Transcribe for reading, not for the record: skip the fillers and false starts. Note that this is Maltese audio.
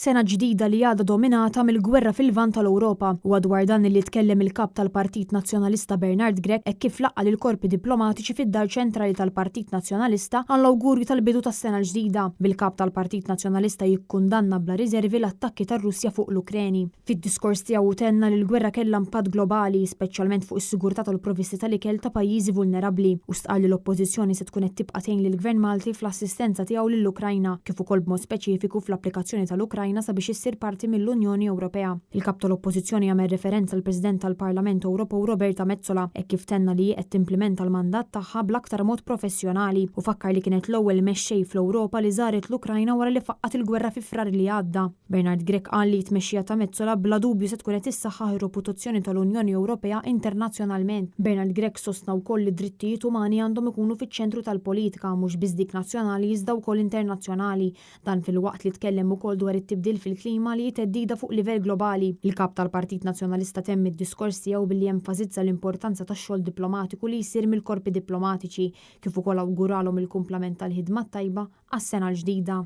Sena ġdida li għadha dominata mill-gwerra fil-Lvant tal-Ewropa. Huwa dwar dan li tkellem il-Kap tal-Partit Nazzjonalista Bernard Grech hekk kif laqqa' lill-korpi diplomatiċi fid-Dar Ċentrali tal-Partit Nazzjonalista għall-awgurju tal-bidu tas-sena l-ġdida, bil-Kap tal-Partit Nazzjonalista jikkundanna bla riservi l-attakki tar-Russja fuq l-Ukreni. Fid-diskors tiegħu hu tenna li l-gwerra kellha impatt globali, speċjalment fuq is-sigurtà tal-provvisti tal-ikel ta' pajjiżi vulnerabbli, u stqarr li l-Oppożizzjoni se tkun qed tibqa' tgħin lill-Gvern Malti fl-assistenza tiegħu lill-Ukrajna, kif ukoll b'mod speċifiku fl-applikazzjoni tal-Ukrajna sabiex issir parti mill-Unjoni Ewropea. Il-Kap tal-Oppożizzjoni għamel referenza għall-President tal-Parlament Ewropew Roberta Metsola hekk kif tenna li hi qed timplimenta l-mandat tagħha bl-aktar mod professjonali u fakkar li kienet l-ewwel mexxej fl-Ewropa li żaret l-Ukrajna wara li faqqgħet il-gwerra fi Frar li għadda. Bernard Grech qal li t-tmexxija ta' Metsola bla dubju se tkun qed issaħħaħ ir-reputazzjoni tal-Unjoni Ewropea internazzjonalment. Bernard Grech sostna wkoll li d-drittijiet umani għandhom ikunu fiċ-ċentru tal-politika, mhux biss dik nazzjonali iżda wkoll internazzjonali. Dan filwaqt li tkellem ukoll dwar it-tibdil fil-klima li hi theddida fuq livell globali. Il-Kap tal-Partit Nazzjonalista temm id-diskors tiegħu billi enfasizza l-importanza tax-xogħol diplomatiku li jsir mill-korpi diplomatiċi, kif ukoll awguralhom il-kumplament tal-ħidma t-tajba għas-sena l-ġdida.